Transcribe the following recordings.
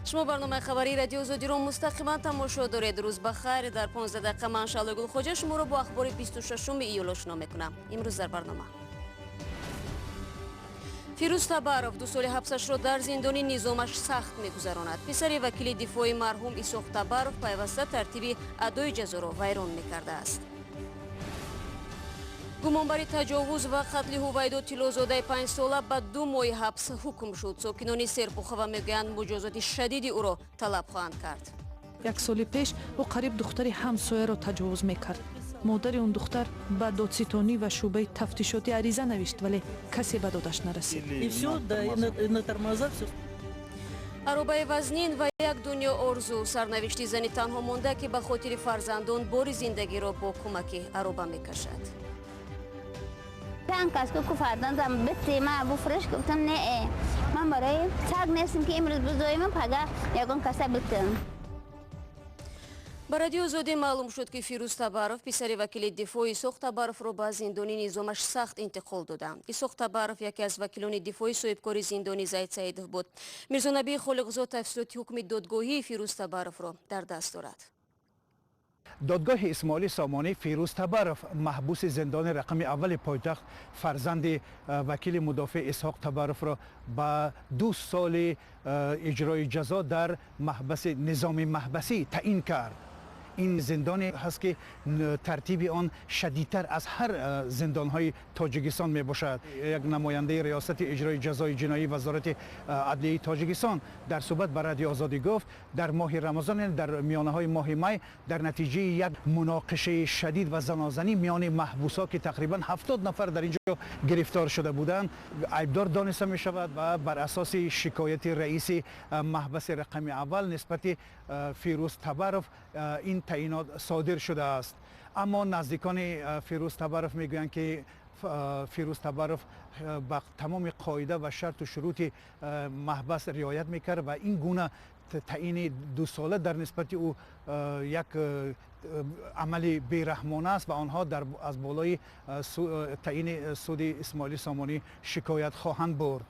Шумо барномаи хабарии Радиои Озодиро мустақиман тамошо доред. Рӯз ба хайр. Дар 15 дақиқа ман Шаҳлои Гулхоҷа шуморо бо ахбори 26 июл ошно мекунам. Имрӯз дар барнома Фирӯз Табаров 2 соли ҳабсашро дар зиндони низомаш сахт мегузаронад. Писари вакили дифои марҳум Исоқ Табаров пайваста тартиби адои ҷазоро вайрон мекардааст. Гумонбари таҷовуз ва қатли Ҳувайдо Тиллозодаи 5-сола ба 2 моҳи ҳабс ҳукм шуд. Сокинони Серпухова мегӯянд, муҷозоти шадиди ӯро талаб хоҳанд кард. Як соли пеш ӯ қариб духтари ҳамсояро таҷовуз мекард. Модари он духтар ба додситонӣ ва шӯъбаи тафтишотӣ ариза навишт, вале касе ба додаш нарасид. Аробаи вазнин ва як дунё орзу. Сарнавишти зани танҳо монда, ки ба хотири фарзандон бори зиндагиро бо кӯмаки ароба мекашад. Чанд кас ку фарзандам бите ма буфурӯш, гуфтам, не, ман барои саг нестам, ки имрӯз бизоимам, пага ягон каса битам. Ба Радиои Озодӣ маълум шуд, ки Фирӯз Табаров, писари вакили дифои Исоқ Табаровро ба зиндони низомаш сахт интиқол доданд. Исоқ Табаров яке аз вакилони дифои соҳибкори зиндони Зайд Саидов буд. Мирзонабии Холиқзод тафсилоти ҳукми додгоҳии Фирӯз Табаровро дар даст дорад. Додгоҳи Исмоили Сомонӣ Фирӯз Табаров, маҳбуси зиндони рақами аввали пойтахт, фарзанди вакили мудофеъ Исҳоқ Табаровро ба 2 соли иҷрои ҷазо дар маҳбаси низоми маҳбасӣ таъин кард. Ин зиндоне ҳаст, ки тартиби он шадидтар аз ҳар зиндонҳои Тоҷикистон мебошад. Як намояндаи риёсати иҷрои ҷазои ҷиноии Вазорати адлияи Тоҷикистон дар суҳбат ба Радиои Озодӣ гуфт, дар моҳи Рамазон, яъне дар миёнаҳои моҳи май, дар натиҷаи як муноқишаи шадид ва занозанӣ миёни маҳбусҳо, ки тақрибан 70 нафар дар ин ҷо гирифтор шуда буданд, айбдор дониста мешавад ва бар асоси шикояти раиси маҳбаси рақами аввал нисбати Фирӯз Табаров ин таъинот содир шудааст. Аммо наздикони Фирӯз Табаров мегӯянд, ки Фирӯз Табаров ба тамоми қоида ва шарту шурути маҳбас риоят мекард ва ин гуна таъини 2-сола дар нисбати ӯ як амали бераҳмона аст ва онҳо аз болои таъини суди Исмоили Сомонӣ шикоят хоҳанд бурд.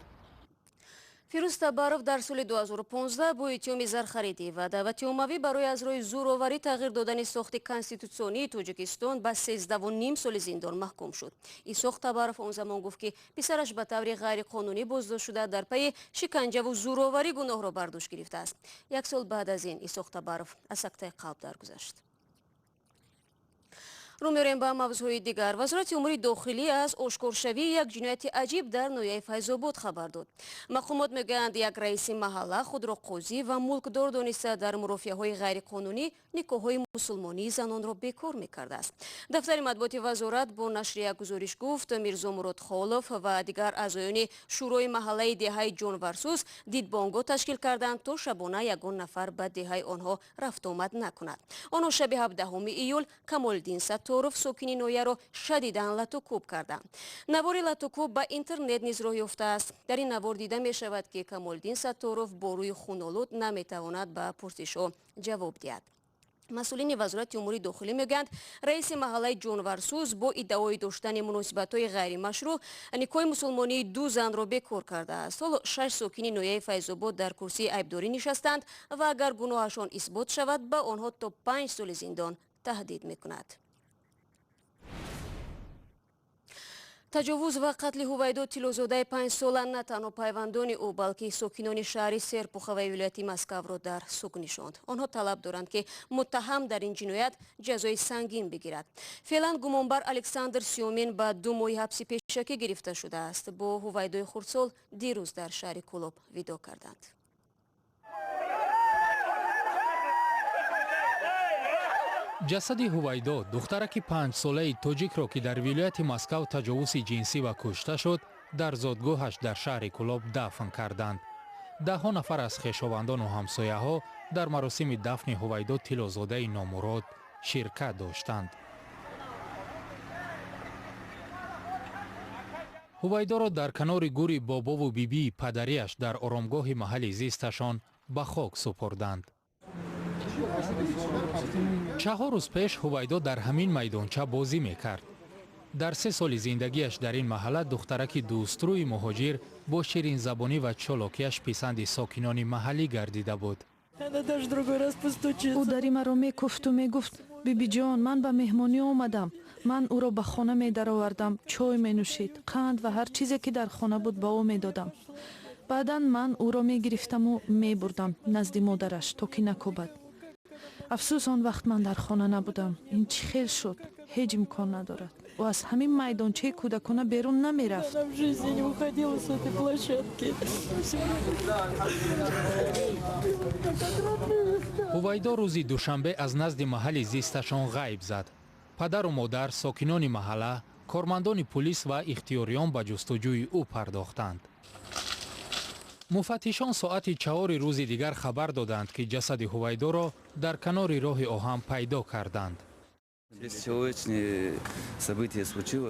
Фирӯз Табаров дар соли 2015 бо иттиҳоми зархаридӣ ва даъвати оммавӣ барои аз роҳи зӯроварӣ тағйир додани сохти конститутсионии Тоҷикистон ба 13.5 соли зиндон маҳкум шуд. Исоқ Табаров он замон гуфт, ки писараш ба таври ғайриқонунӣ боздошт шуда, дар пайи шиканҷаву зӯроварӣ гуноҳро бар дӯш гирифтааст. Як сол баъд аз ин Исоқ Табаров аз сактаи қалб даргузашт. Рӯ меорем ба мавзӯъҳои дигар. Вазорати умури дохилӣ аз ошкоршавии як ҷинояти аҷиб дар ноҳияи Файзобод хабар дод. Мақомот мегӯянд, як раиси маҳалла худро қозӣ ва мулкдор дониста, дар мурофиаҳои ғайриқонунӣ никоҳҳои мусулмонии занонро бекор мекардааст. Дафтари матбуоти вазорат бо нашри як гузориш гуфт, Мирзо Муродхолов ва дигар аъзоёни шӯрои маҳаллаи деҳаи Ҷонварсӯз дидбонгоҳ ташкил карданд, то шабона ягон нафар ба деҳаи онҳо рафтуомад накунад. Онҳо шаби 17 июл Камолиддин Сатторов, сокини ноҳияро, шадидан латукӯб карданд. Навори латукӯб ба интернет низ роҳ ёфтааст. Дар ин навор дида мешавад, ки Камолиддин Сатторов бо рӯи хунолуд наметавонад ба пурсишҳо ҷавоб диҳад. Масъулини Вазорати умури дохилӣ мегӯянд, раиси маҳаллаи Ҷонварсӯз бо иддаои доштани муносибатҳои ғайримашрӯъ никоҳи мусулмонии 2 занро бекор кардааст. Ҳоло 6 сокини ноҳияи Файзобод дар курсии айбдорӣ нишастанд ва агар гуноҳашон исбот шавад, ба онҳо то 5 соли зиндон таҳдид мекунад. Таҷовуз ва қатли Ҳувайдо Тиллозодаи 5-сола на танҳо пайвандони ӯ, балки сокинони шаҳри Серпуховаи вилояти Москавро дар суг нишонд. Онҳо талаб доранд, ки муттаҳам дар ин ҷиноят ҷазои сангин бигирад. Феълан гумонбар Александр Сиёмин ба 2 моҳи ҳабси пешакӣ гирифта шудааст. Бо Ҳувайдои хурдсол дирӯз дар шаҳри Кӯлоб видоъ карданд. Ҷасади Ҳувайдо, духтараки 5-солаи тоҷикро, ки дар вилояти Москав таҷовузи ҷинсӣ ва кушта шуд, дар зодгоҳаш дар шаҳри Кӯлоб дафн карданд. Даҳҳо нафар аз хешовандону ҳамсояҳо дар маросими дафни Ҳувайдо Тиллозодаи номурод ширкат доштанд. Ҳувайдоро дар канори гури бобову бибии падариаш дар оромгоҳи маҳалли зисташон ба хок супурданд. 4 рӯз пеш Ҳувайдо дар ҳамин майдонча бозӣ мекард. Дар 3 соли зиндагиаш дар ин маҳалла духтараки дӯстрӯи муҳоҷир бо ширинзабонӣ ва чолокиаш писанди сокинони маҳаллӣ гардида буд. Ӯ дари маро мекуфту мегуфт: «Бибиҷон, ман ба меҳмонӣ омадам». Ман ӯро ба хона медаровардам, чой менӯшид, қанд ва ҳар чизе ки дар хона буд, ба ӯ медодам. Баъдан ман ӯро мегирифтаму мебурдам назди модараш, то ки накӯбад. Афсӯс, он вақт ман дар хона набудам. Ин чӣ хел шуд? Ҳеҷ имкон надорад. Ӯ аз ҳамин майдончаи кӯдакона берун намерафт. Она в жизни не уходила с этой площадки. Ҳувайдо рӯзи душанбе аз назди маҳалли зисташон ғайб зад. Падару модар, сокинони маҳалла, кормандони пулис ва ихтиёриён ба ҷустуҷӯи ӯ пардохтанд. Муфаттишон соати 4-и рӯзи дигар хабар доданд, ки ҷасади Ҳувайдоро дар канори роҳи оҳан пайдо карданд.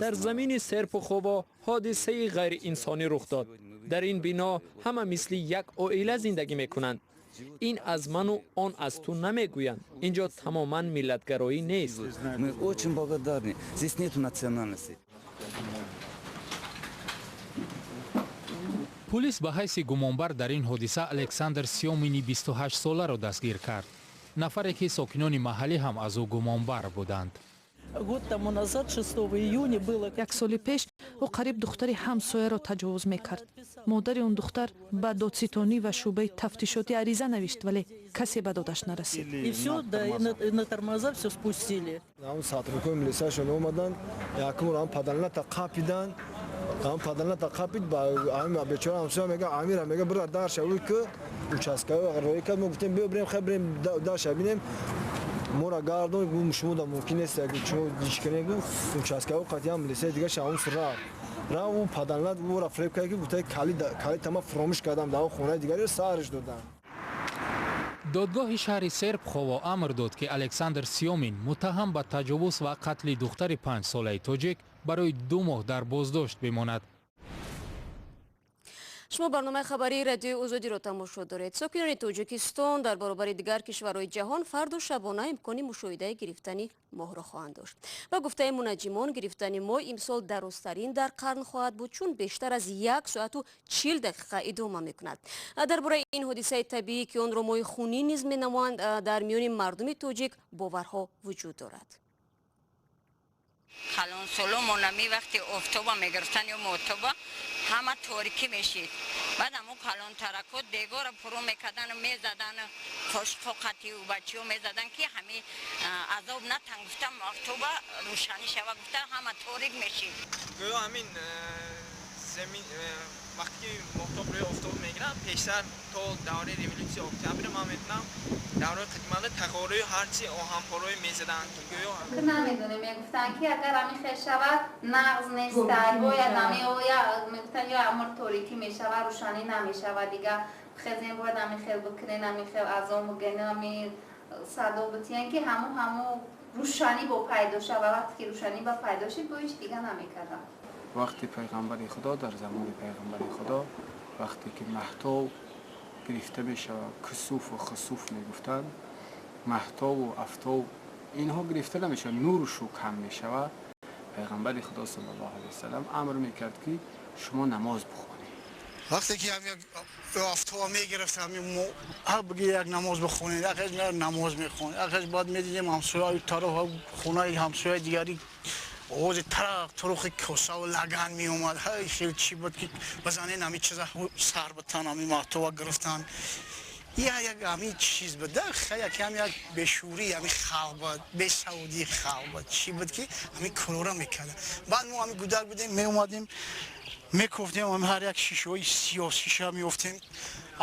Дар замини Серпухово ҳодисаи ғайриинсонӣ рух дод. Дар ин бино ҳама мисли як оила зиндагӣ мекунанд. Ин аз ману он аз ту намегӯянд. Ин ҷо тамоман миллатгароӣ нест. Мы очень благодарны. Здесь нету национальности. Пулис ба ҳайси гумонбар дар ин ҳодиса Александр Сёмини 28-соларо дастгир кард, нафаре ки сокинони маҳаллӣ ҳам аз ӯ гумонбар буданд. Год тому назад, 6 июня, было. Як соли пеш ӯ қариб духтари ҳамсояро таҷовуз мекард. Модари он духтар ба додситонӣ ва шӯъбаи тафтишотӣ ариза навишт, вале касе ба додаш нарасид. И все, да, и на тормоза все спустили. Ҳам сотрудникои милисияшон омаданд, якумро ҳам падалната қапидан, ҳам падалната қапид ба ҳами бечора ҳамсоя. Мега, амира мега, бира дарша ӯй ки участковый роӣ кард. Мо гуфтем, биё бирем, хай бирем дарша бинем. Мора гардон, гум, шумо да мумкин нест, шумо ҳеч гу участковый қатъиян милисияи дигаша ҳамус рафт. Рафт, ӯ падалнат ӯра фиреб кард, ки гуфта, калита ма фуромӯш кардам дар хонаи дигаре, сарш додам. Додгоҳи шаҳри Серпухово амр дод, ки Александр Сёмин, муттаҳам ба таҷовуз ва қатли духтари 5-солаи тоҷик, барои 2 моҳ дар боздошт бимонад. Шумо барномаи хабарии Радиои Озодиро тамошо доред. Сокинони Тоҷикистон дар баробари дигар кишварҳои ҷаҳон фарду шабона имкони мушоҳидаи гирифтани моҳро хоҳанд дошт. Ба гуфтаи мунаҷҷимон, гирифтани моҳ имсол дарозтарин дар қарн хоҳад буд, чун бештар аз 1 соату 40 дақиқа идома мекунад. Дар бораи ин ҳодисаи табиӣ, ки онро моҳи хунӣ низ менамоянд, дар миёни мардуми тоҷик боварҳо вуҷуд дорад. Калонсоломон ами вақти офтоба мегирифтан ё моҳтоба, ҳама торикӣ мешид. Баъд ҳамун калонтарако дегора пуру мекардану мезадану қошқо қатию бачиҳо мезадан, ки ҳами азоб натан гуфта, моҳтоба рӯшанӣ шава гуфта, ҳама торик мешид. Гӯё ҳамин замин вақте ки моҳтоб рӯи офтоб мегирад, пештар то давраи революсияи октябр, ман медонам, давраи қадиманда тағорию ҳарчи оҳанпораи мезаданд, ки гӯё Намедонем, мегуфтанд, ки агар ами хел шавад, нағз нестад, бояд ами оя мегуфтанд, ё амр торикӣ мешавад, рӯшанӣ намешавад, дига хезем, бояд ами хел бикунен, ами хел азон буген, ами садо битиен, ки ҳаму рӯшанӣ бо пайдо шава. Вақте ки рӯшанӣ ба пайдо шид, бо ҳеч дига намекардам. Вақти пайғамбари Худо, дар замони пайғамбари Худо, вақте ки маҳтоб гирифта мешавад, кусуфу хусуф мегуфтанд, маҳтобу афтоб инҳо гирифта намешавад, нуршу кам мешавад, пайғамбари Худо саллаллоҳу алайҳи васалам амр мекард, ки шумо намоз бихонед. Вақте ки офтоб мегирифт, ҳар биги як намоз бихонед, якаш намоз мехонед, якаш баъд медидем ҳамсояи тараф, хонаи ҳамсояи дигари овози тарақ турухи косаву лаган меомад. Хел чӣ буд, ки бизанен ҳами чиза сар битан, ҳами маҳтоба гирифтан, я як ҳами чиз буд, як ҳам як бешӯрӣ ҳами халқ буд, бесаводии халқ буд, чӣ буд, ки ҳами корора мекарда. Баъд мо ҳами гудак будем, меомадем, мекуфтем ҳар як шишаҳои сиёсиша меёфтем,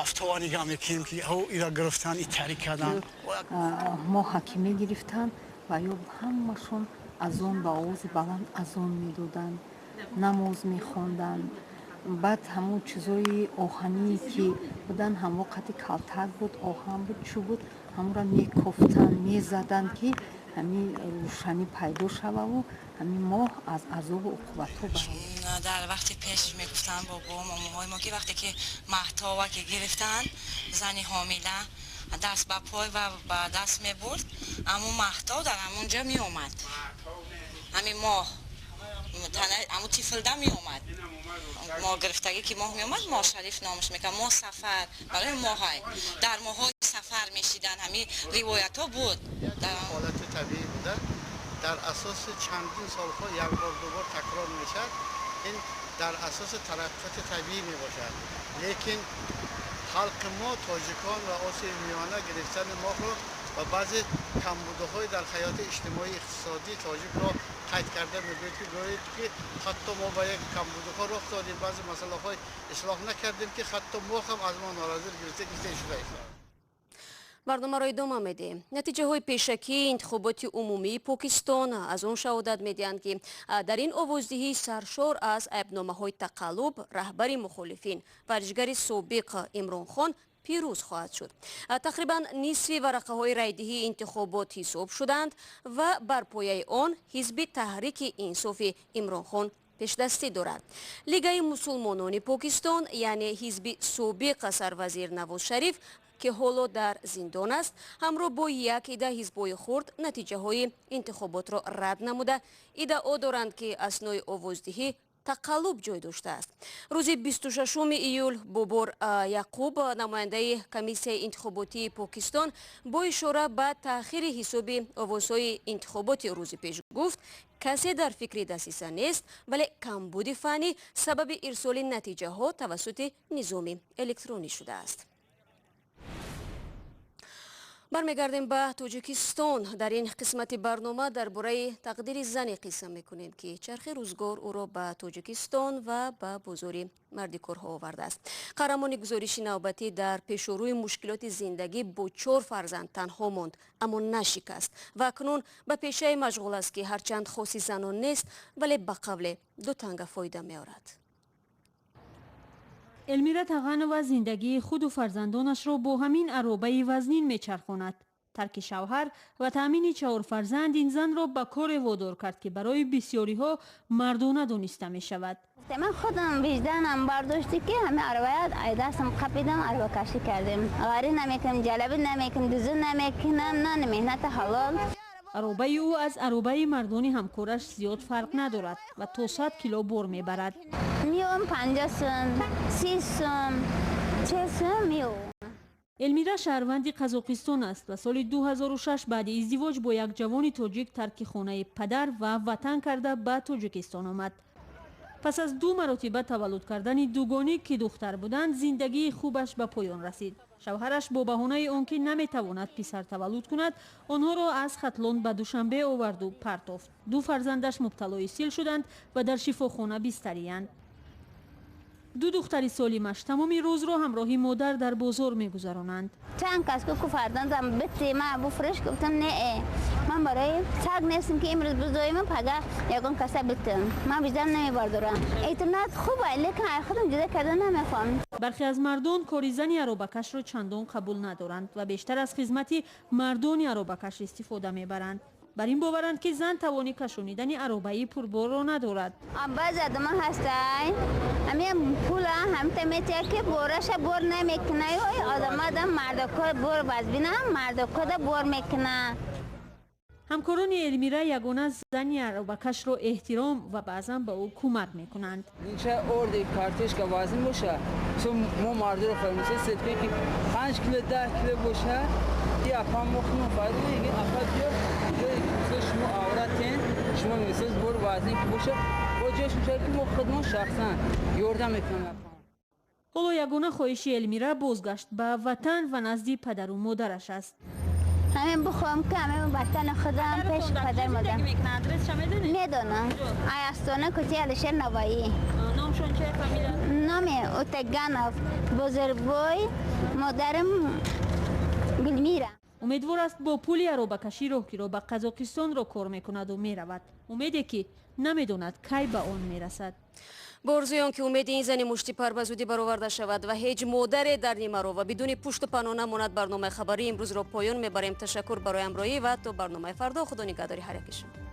афтова нигаҳ мекунем, ки ира гирифтан, итарӣ кардан. Моҳа ки мегирифтанд ва ё ҳамашон азон ба овози баланд азон медоданд, намоз мехонданд. Баъд ҳамон чизои оҳание ки буданд, ҳамон қати калтак буд, оҳан буд, чӯ буд, ҳамонро мекофтанд, мезаданд, ки ҳамин рӯшанӣ пайдо шававу ҳамин моҳ аз азобу уқубатҳо. Дар вақти пеш мегуфтанд бобо момоҳои мо, ки вақте ки маҳтова ки гирифтанд, зани ҳомила даст ба пой ва ба даст мебурд, ҳамун маҳтов дар ҳамун ҷо меомад, ҳамин моҳ. Аму тифлда меомад. Моҳ гирифтагӣ ки моҳ меомад, моҳ шариф номаш мекард, моҳ сафар барои моҳай. Дар моҳҳои сафар мешидан, ҳамин ривоятҳо буд. Ҳолати табиӣ буда, дар асоси чандин солҳо як бор, ду бор такрор мешавад. Ин дар асоси тараққиёти табиӣ мебошад. Лекин халқи мо, тоҷикон ва Осиёи Миёна, гирифтани моҳро ва баъзе камбудиҳои дар ҳаёти иҷтимоӣ иқтисодии тоҷикро қайд карда мегӯяд, ки гӯяд, ки ҳатто мо ба як камбудиҳо роҳ додем, баъзе масъалаҳои ислоҳ накардем, ки ҳатто мо ҳам аз мо норозӣ гирифта гирифта шуда истодааст. Барномаро идома медиҳем. Натиҷаҳои пешакии интихоботи умумии Покистон аз он шаҳодат медиҳанд, ки дар ин овоздиҳии саршор аз айбномаҳои тақаллуб раҳбари мухолифин, варзишгари собиқ Имрон Хон пирӯз хоҳад шуд. Тақрибан нисфи варақаҳои райдиҳии интихобот ҳисоб шуданд ва бар пояи он ҳизби Таҳрики Инсофи Имронхон пешдастӣ дорад. Лигаи мусулмонони Покистон, яъне ҳизби собиқ сарвазир Навоз Шариф, ки ҳоло дар зиндон аст, ҳамроҳ бо як ида ҳизбҳои хурд натиҷаҳои интихоботро рад намуда, иддао доранд, ки аснои овоздиҳӣ тақаллуб ҷой доштааст. Рӯзи 26 июл Бобор Яқуб, намояндаи комиссияи интихоботии Покистон, бо ишора ба таъхири ҳисоби овозҳои интихоботи рӯзи пеш гуфт, касе дар фикри дасиса нест, вале камбуди фаннӣ сабаби ирсоли натиҷаҳо тавассути низоми электронӣ шудааст. Бармегардем ба Тоҷикистон. Дар ин қисмати барнома дар бораи тақдири зане қисса мекунем, ки чархи рӯзгор ӯро ба Тоҷикистон ва ба бозори мардикорҳо овардааст. Қаҳрамони гузориши навбатӣ дар пешорӯи мушкилоти зиндагӣ бо чор фарзанд танҳо монд, аммо нашикаст ва акнун ба пешае машғул аст, ки ҳарчанд хоси занон нест, вале ба қавле ду танга фоида меорад. Элмира Тағанова зиндагии худу фарзандонашро бо ҳамин аробаи вазнин мечархонад. Тарки шавҳар ва таъмини чаҳор фарзанд ин занро ба коре водор кард, ки барои бисёриҳо мардона дониста мешавад. Ман худам виҷданам бардошти, ки ҳами аробаят ай дастам қапидам, арбакашӣ кардем. Ғарӣ намекунам, ҷалабӣ намекунам, дузӣ намекунам, нони меҳнати ҳалол. Аробаи ӯ аз аробаи мардони ҳамкораш зиёд фарқ надорад ва то 100 кило бор мебарад. Миём 50 сум, 30 сум, 40 сум миём. Элмира шаҳрванди Қазоқистон аст ва соли 2006 баъди издивоҷ бо як ҷавони тоҷик тарки хонаи падар ва ватан карда ба Тоҷикистон омад. Пас аз ду маротиба таваллуд кардани дугоник, ки духтар буданд, зиндагии хубаш ба поён расид. Шавҳараш бо баҳонаи он ки наметавонад писар таваллуд кунад, онҳоро аз Хатлон ба Душанбе оварду партофт. Ду фарзандаш мубталои сил шуданд ва дар шифохона бистариянд. Ду духтари солимаш тамоми рӯзро ҳамроҳи модар дар бозор мегузаронанд. Чанд кас ку фарзандам бити ма буфурӯш, гуфтам, не, ман барои саг нестам, ки имрӯз бизоим, пага ягон каса битам. Ман виҷдан намебардорам. Эътимод хуба, лекин ай худам ҷудо карда намехоҳам. Бархе аз мардон кори зани аробакашро чандон қабул надоранд ва бештар аз хизмати мардони аробакаш истифода мебаранд. Бар ин боваранд, ки зан тавони кашонидани аробаи пурборро надорад. Баъзе одама ҳастай, ҳамин пула ҳамта метия, ки бораша бор намекуна. Одама мардакор бор вазбина, мардакода бор мекуна. Ҳамкорони Элмира ягона зани аробакашро эҳтиром ва баъзан ба ӯ кӯмак мекунанд. Нича орди картошка вазн боша, мо мардиро фаҳмиса сетка, ки 5 кило, 10 кило боша, и апа мо худмон файда мегем, апа биё, ҷои шумо авратен, шумо мисол бор вазн ки боша, бо ҷояш мешавад, ки мо худмон шахсан ёрдам мекунем апа. Ҳоло ягона хоҳиши Элмира бозгашт ба ватан ва назди падару модараш аст. Ҳамин бихоҳам, ки ҳамин ватани худам, пеши падар модар. Медонам, ай Астона, кӯчаи Алишер Навоӣ. Номшон чи, фамилия? Номи Утаганов Бозорбой, модарам Гулмира. Умедвор аст, бо пули аробакашӣ роҳкиро ба Қазоқистонро кор мекунаду меравад, умеде ки намедонад, кай ба он мерасад. Бо орзуи он ки умеди ин зани муштипар ба зудӣ бароварда шавад ва ҳеҷ модаре дар нимаро ва бидуни пушту паноҳ намонад, барномаи хабарии имрӯзро поён мебарем. Ташаккур барои ҳамроҳӣ ва то барномаи фардо, худо нигаҳдори ҳар яки шумо.